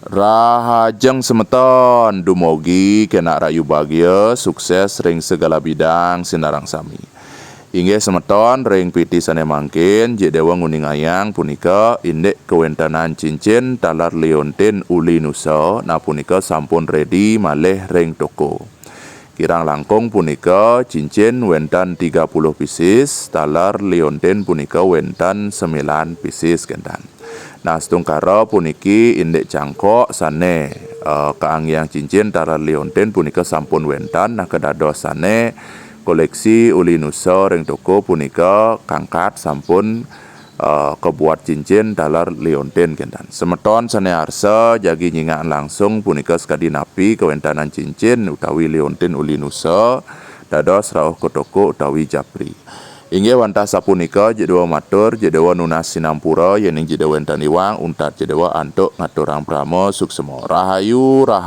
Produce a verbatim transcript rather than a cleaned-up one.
Rahajeng semeton, dumogi kenak rahayu bagia, sukses ring segala bidang sinareng sami. Inggih semeton, ring piti sane mangkin, Jik Dewa nguningayang punika indik kawentanan cincin taler liontin uli nusa, nah punika sampun ready malih ring toko. Kirang langkung punika cincin wenten tiga puluh pieces, taler liontin punika wenten sembilan pieces kenten. Nah, setungkara puniki indik cangkok sane, eh, kaanggiyang cincin taler liontin punika sampun wenten, nah, kadados sane koleksi uli nusa ring toko punika kangkat sampun, eh, kabuat cincin taler liontin kenten. Semeton sane arsa jagi nyingak langsung punika sakadi napi kawentanan cincin utawi liontin uli nusa, dados rauh ka toko utawi japri. Inggih wantah sapunika, Jik Dewa matur, Jik Dewa nunas sinampura, yening Jik Dewa wenten iwang, untat Jik Dewa antuk ngaturang parama suksma. Rahayu, rahayu.